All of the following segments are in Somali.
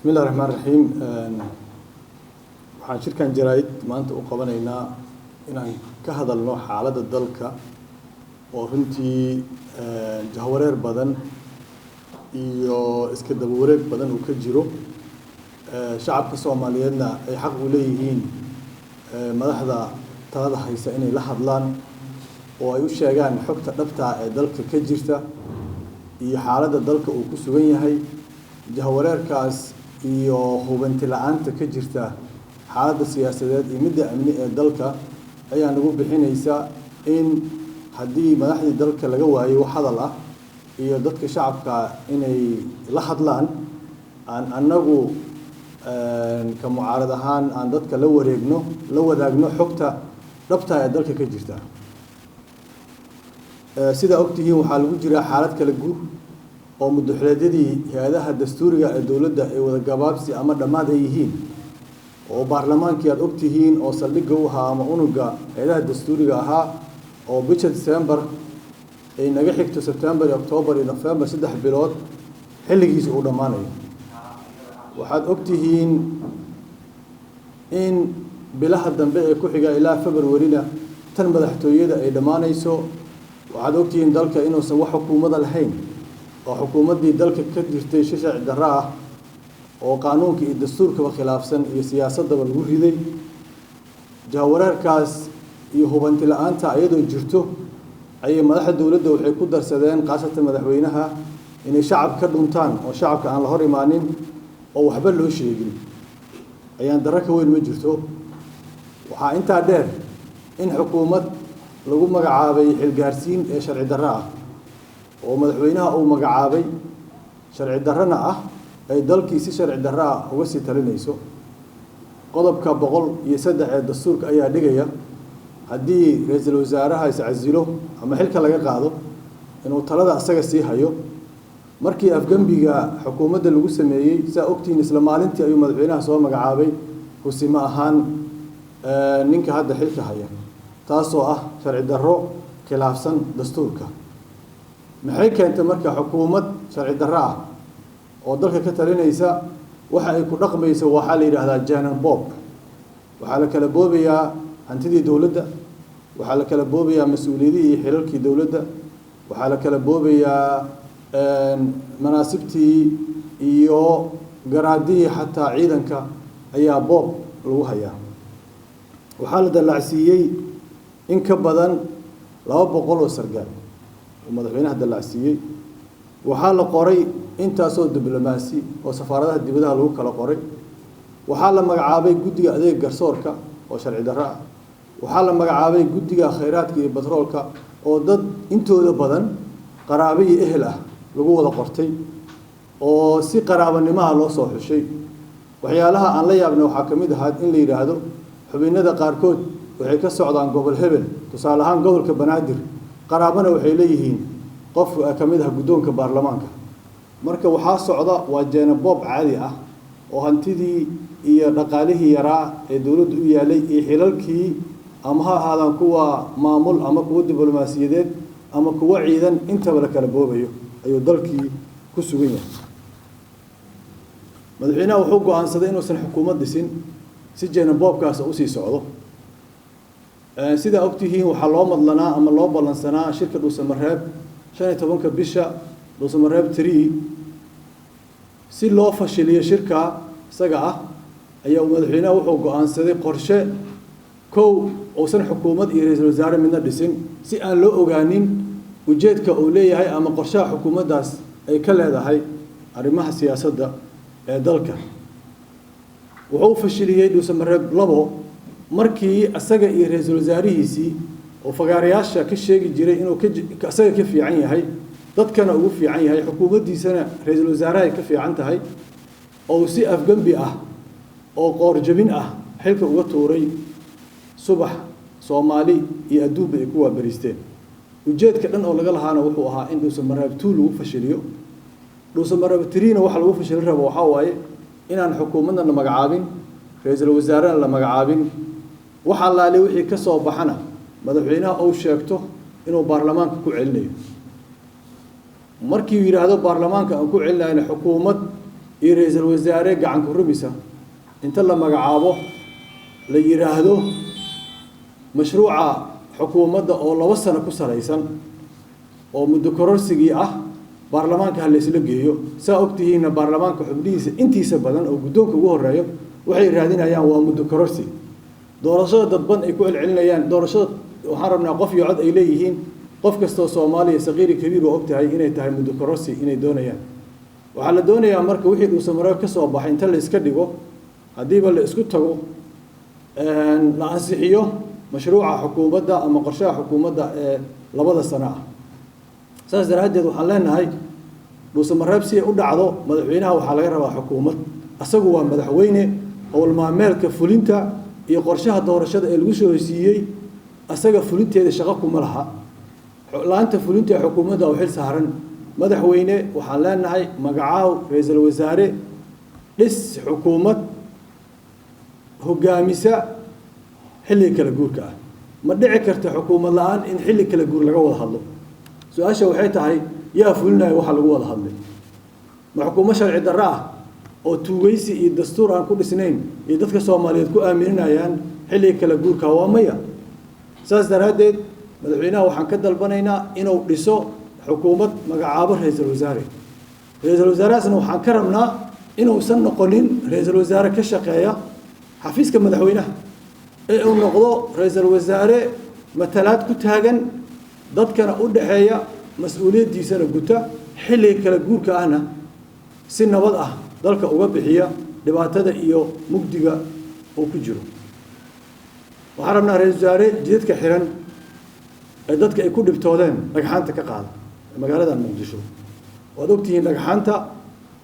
Bismillahi raxmaan raxiim. Waxaan shirkan jaraa'id maanta u qabanaynaa inaan ka hadalno xaaladda dalka oo runtii jahwareer badan iyo iska daba wareeg badan uu ka jiro. Shacabka Soomaaliyeedna ay xaq u leeyihiin madaxda talada haysa inay la hadlaan oo ay u sheegaan xogta dhabta ah ee dalka ka jirta iyo xaaladda dalka uu ku sugan yahay. Jahwareerkaas iyo hubanti la-aanta ka jirta xaaladda siyaasadeed iyo midda amni ee dalka ayaa nagu bixinaysa in haddii madaxdii dalka laga waayo wax hadal ah iyo dadka shacabka inay la hadlaan, aan annagu ka mucaarad ahaan aan dadka la wareegno, la wadaagno xogta dhabta ee dalka ka jirta. Sidaa ogtihiin, waxaa lagu jiraa xaalad kala guur oo muddaxileedyadii hay-adaha dastuuriga ee dowladda ay wada gabaabsi ama dhammaad ay yihiin, oo baarlamaankii aad ogtihiin oo saldhigga u ahaa ama unuga hay-adaha dastuuriga ahaa oo bisha December ay naga xigto, September iyo October iyo November, 3 bilood xilligiisa uu dhammaanayo. Waxaad ogtihiin in bilaha dambe ee ku xiga ilaa February-na tan madaxtooyada ay dhammaanayso. Waxaad ogtihiin dalka inuusan wax xukuumada lahayn, oo xukuumaddii dalka ka jirtay si sharci darro ah oo qaanuunka iyo dastuurkaba khilaafsan iyo siyaasaddaba lagu riday. Jahwareerkaas iyo hubanti la-aanta iyadoo jirto ayay madaxda dowladda waxay ku darsadeen, khaasatan madaxweynaha, inay shacab ka dhuntaan oo shacabka aan la hor imaanin oo waxba loo sheegin. Ayaan darro ka weyn ma jirto. Waxaa intaa dheer in xukuumad lagu magacaabay xilgaarsiin ee sharci darro ah oo madaxweynaha uu magacaabay, sharci darrona ah, ay dalkii si sharci darro ah uga sii talinayso. Qodobka 103 ee dastuurka ayaa dhigaya haddii ra-iisul wasaaraha iscasilo ama xilka laga qaado inuu talada asaga sii hayo. Markii afgembiga xukuumadda lagu sameeyey, saa ogtihiin, isla maalintii ayuu madaxweynaha soo magacaabay husimo ahaan ninka hadda xilka haya, taasoo ah sharci darro khilaafsan dastuurka. Maxay keentay marka xukuumad sharci darro ah oo dalka ka talinaysa? Waxa ay ku dhaqmayso waxaa la yidhaahdaa janan bob. Waxaa la kala boobayaa hantidii dowladda, waxaa la kala boobayaa mas-uuliyadihii iyo xilalkii dowladda, waxaa la kala boobayaa manaasibtii iyo garaadihii, xataa ciidanka ayaa boob lagu hayaa. Waxaa la dallacsiiyey in ka badan 200 oo sargaal oo madaxweynaha dallacsiiyey. Waxaa la qoray intaasoo diblomaasi oo safaaradaha dibadaha lagu kala qoray. Waxaa la magacaabay guddiga adeeg garsoorka oo sharci darro ah. Waxaa la magacaabay guddiga khayraadka iyo batroolka oo dad intooda badan qaraabo iyo ehel ah lagu wada qortay oo si qaraabanimaha loo soo xushay. Waxyaalaha aan la yaabnay waxaa ka mid ahaa in la yidhaahdo xubinnada qaarkood waxay ka socdaan gobol hebel, tusaale ahaan gobolka Banaadir, qaraabana waxay leeyihiin qof ka mid ah guddoonka baarlamaanka. Marka waxaa socda waa jeenaboob caadi ah oo hantidii iyo dhaqaalihii yaraa ee dowladdu u yaalay iyo xilalkii, ama ha ahaadaan kuwa maamul ama kuwa diblomaasiyadeed ama kuwa ciidan, intaba la kala boobayo ayuu dalkii ku sugan yahay. Madaxweynaha wuxuu go-aansaday inuusan xukuumad dhisin si jeenaboobkaas usii socdo. Sidaa ogtihiin, waxaa loo madlanaa ama loo ballansanaa shirka Dhuusamareeb 15-ka bisha, Dhuusamareeb 3. Si loo fashiliyo shirka isaga ah ayaa madaxweynaha wuxuu go-aansaday qorshe kow uusan xukuumad iyo ra-iisul wasaare midna dhisin, si aan loo ogaanin ujeedka uu leeyahay ama qorshaha xukuumaddaas ay ka leedahay arrimaha siyaasadda ee dalka. Wuxuu fashiliyey Dhuusamareeb 2 markii isaga iyo ra-iisul wasaarihiisii oo fagaarayaasha ka sheegi jiray inuu isaga ka fiican yahay, dadkana ugu fiican yahay, xukuumaddiisana ra-iisul wasaaraha ay ka fiican tahay, oo si afgembi ah oo qoorjabin ah xilka uga tuuray subax Soomaali iyo adduunba ay ku waabariisteen. Ujeedka dhan oo laga lahaana wuxuu ahaa in Dhuusamareeb 2 lagu fashiliyo. Dhuusamareeb 3-na waxa lagu fashilin rabo waxaa waaye inaan xukuumadna la magacaabin, ra-iisul wasaarena la magacaabin, wax allaale wixii ka soo baxana madaxweynaha uu sheegto inuu baarlamaanka ku celinayo. Markii uu yidhaahdo baarlamaanka aan ku celinayna, xukuumad Iyo ra-iisul wasaare gacan ku rumisa inta la magacaabo la yidhaahdo mashruuca xukuumadda oo 2 sano ku salaysan oo muddo kororsigii ah baarlamaanka ha la isla geeyo. Saa ogtihiinna baarlamaanka xubnihiisa intiisa badan oo guddoonka ugu horeeyo waxay raadinayaan waa muddo kororsi. Doorashada dadban ay ku celcelinayaan, doorashada waxaan rabnaa qof iyo cod ay leeyihiin, qof kastoo Soomaaliya saqiiri kabiir waa ogtahay inay tahay muddo kororsi inay doonayaan. Waxaa la doonayaa marka wixii Dhuusamareeb ka soo baxay inta la iska dhigo, haddiiba la isku tago la ansixiyo mashruuca xukuumadda ama qorshaha xukuumadda ee 2da sano ah. Saas daraaddeed waxaan leenahay Dhuusamareeb si ay u dhacdo madaxweynaha waxaa laga rabaa xukuumad. Asagu waa madaxweyne, howl maalmeedka fulinta iyo qorshaha doorashada ee lagu soo heshiiyey asaga fulinteeda shaqo kuma laha. Laanta fulinta ee xukuumadda oo xil saaran madaxweyne, waxaan leenahay magacaaw ra-iisul wasaare, dhis xukuumad hogaamisa xilliga kala guurka ah. Ma dhici karta xukuumad la-aan in xilli kala guur laga wada hadlo. Su-aasha waxay tahay yaa fulinaya waxa lagu wada hadlay? Ma xukuumad sharci darro ah oo tuugaysi iyo dastuur aan ku dhisnayn iyo dadka Soomaaliyeed ku aaminayaan xilliga kala guurka? Waa maya. Saas daraaddeed madaxweynaha waxaan ka dalbanaynaa inuu dhiso xukuumad, magacaabo ra-iisul wasaare. Ra-iisul wasaarahaasna waxaan ka rabnaa inuusan noqonin ra-iisul wasaare ka shaqeeya xafiiska madaxweynaha, ee uu noqdo ra-iisul wasaare matalaad ku taagan, dadkana u dhexeeya, mas-uuliyaddiisana guta, xilliga kala guurka ahna si nabad ah dalka uga bixiya dhibaatada iyo mugdiga uu ku jiro. Waxaan rabnaa ra-iisul wasaare jidadka xiran ee dadka ay ku dhibtoodeen dhagxaanta ka qaada magaalada Muqdisho. Waad ogtihiin dhagxaanta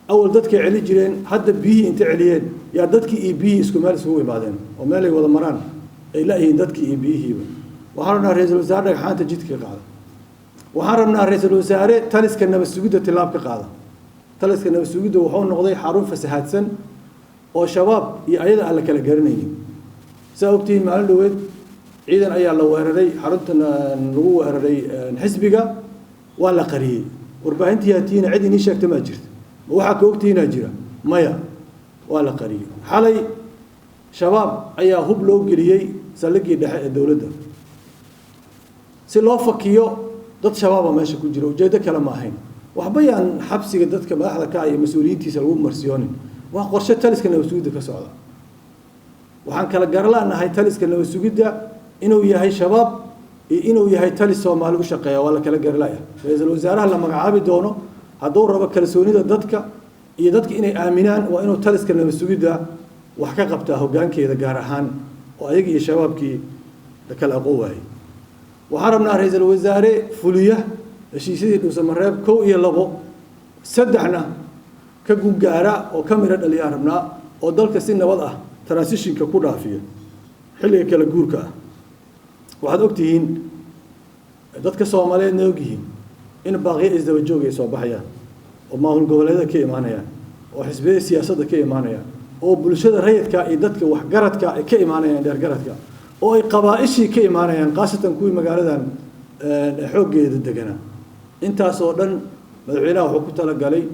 awal dadkay celi jireen, hadda biyihii inta celiyeen yaa dadkii iyo biyihii isku meel isugu imaadeen oo meel ay wada maraan ay la-yihiin dadkii iyo biyihiiba. Waxaan rabnaa ra-iisul wasaare dhagxaanta jidka ka qaada. Waxaan rabnaa ra-iisul wasaare taliska nabad sugidda tilaab ka qaada. Taliska nabad sugidda wuxuu noqday xarun fasahaadsan oo shabaab iyo ayada aan la kala garanaynin. Saa ogtihiin maalin dhoweed ciidan ayaa la weeraray, xaruntan lagu weeraray xisbiga waa la qariyey. Warbaahintii haatiina cid inii sheegta maa jirta? Ma waxaa ka ogtihiinaa jira? Maya, waa la qariyey. Xalay shabaab ayaa hub loo geliyey saldhiggii dhexe ee dowladda si loo fakiyo dad shabaaba meesha ku jira. Ujeeddo kale ma ahayn, waxba yaan xabsiga dadka madaxda ka ah iyo mas-uuliyiintiisa lagu marsiyoonin. Waa qorshe taliska nabad sugidda ka socda. Waxaan kala garlaanahay taliska nabad sugidda inuu yahay shabaab iyo inuu yahay talis Soomaali u shaqeeya, waa la kala garlaya. Ra-iisul wasaaraha la magacaabi doono hadduu rabo kalsoonida dadka iyo dadka inay aaminaan, waa inuu taliska nabad sugidda wax ka qabtaa hoggaankeeda gaar ahaan oo ayaga iyo shabaabkii la kala aqoon waayey. Waxaan rabnaa ra-iisul wasaare fuliya heshiisyadii Dhuusamareeb 1 iyo 2 3na ka gugaara oo ka miro dhaliyaan rabnaa, oo dalka si nabad ah transitionka ku dhaafiya xilliga kala guurka ah. Waxaad ogtihiin, dadka Soomaaliyeedna ogyihiin, in baaqiyo isdaba joog ay soo baxayaan oo maamul goboleedyada ka imaanayaan oo xisbiyada siyaasadda ka imaanayaan oo bulshada rayidka iyo dadka waxgaradka ay ka imaanayaan, dheergaradka, oo ay qabaa-ishii ka imaanayaan, khaasatan kuwii magaaladan xooggeeda deganaa. Intaas oo dhan madaxweynaha wuxuu ku talagalay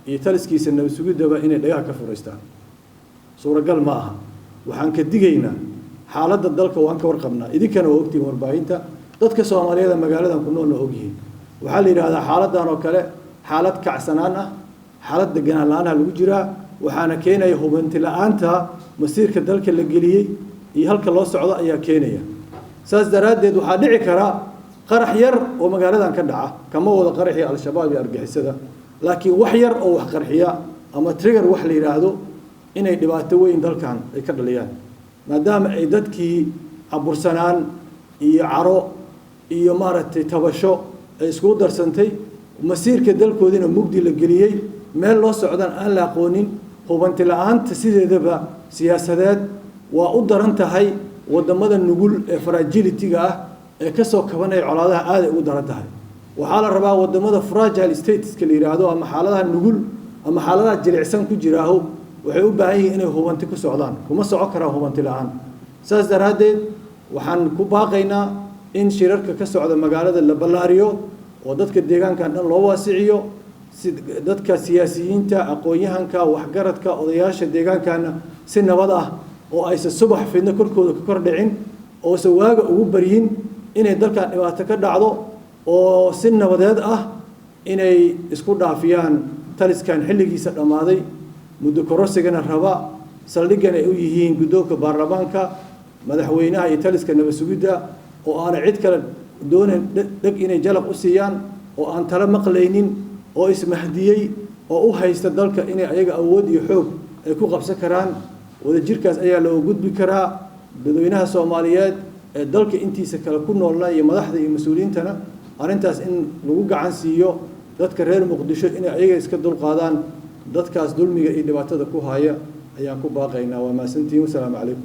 iyo taliskiisa nabad sugiddaba inay dhagaha ka furaystaan. Suuragal ma aha. Waxaan ka digaynaa xaaladda dalka waan ka warqabnaa, idinkana waa ogtihiin, warbaahinta dadka Soomaaliyeed ee magaaladan ku noolna ogyihiin. Waxaa la yidhahdaa xaaladdan oo kale xaalad kacsanaan ah, xaalad deganaan la-aanha lagu jiraa, waxaana keenaya hubanti la-aanta masiirka dalka la geliyey iyo halka loo socdo ayaa keenaya. Saas daraaddeed waxaa dhici kara qarax yar oo magaaladan ka dhaca, kama wada qaraxii al-shabaab iyo argixisada, laakiin wax yar oo wax qarxiya ama trigger wax la yidhaahdo inay dhibaato weyn dalkan ay ka dhaliyaan, maadaama ay dadkii cabursanaan iyo caro iyo maaragtay tabasho ay iskugu darsantay, masiirka dalkoodiina mugdi la geliyey, meel loo socdaan aan la aqoonin. Hubanti la-aanta sideedaba siyaasadeed waa u daran tahay waddamada nugul ee fragility-ga ah ee kasoo kabanaya colaadaha, aaday ugu daran tahay. Waxaa la rabaa waddamada fragile stateska la yidhaahdo ama xaaladaha nugul ama xaaladaha jilicsan ku jiraaho waxay u baahan yihiin inay hubanti ku socdaan, kuma soco karaan hubanti la-aan. Saas daraaddeed waxaan ku baaqaynaa in shirarka ka socda magaalada la ballaariyo oo dadka deegaankan dhan loo waasiciyo. Si dadka siyaasiyiinta, aqoon-yahanka, waxgaradka, odayaasha deegaankana si nabad ah oo aysan subax fidno korkooda ka kor dhicin oosan waaga ugu baryin inay dalkan dhibaato ka dhacdo, oo si nabadeed ah inay isku dhaafiyaan taliskan xilligiisa dhammaaday, muddo korosigana raba, saldhiggan ay u yihiin guddoonka baarlamaanka, madaxweynaha iyo taliska nabad sugidda, oo aanay cid kale doonayn dheg inay jalaq u siiyaan, oo aan talo maqlaynin, oo ismahdiyey, oo u haysta dalka inay ayaga awood iyo xoog ay ku qabsan karaan. Wadajirkaas ayaa looga gudbi karaa. Dadweynaha Soomaaliyeed ee dalka intiisa kale ku noolna iyo madaxda iyo mas-uuliyiintana arrintaas in lagu gacan siiyo dadka reer Muqdisho inay ayaga iska dulqaadaan dadkaas dulmiga iyo dhibaatada ku haya ayaan ku baaqaynaa. Waa mahadsantihiin. Wasalaamu calaykum.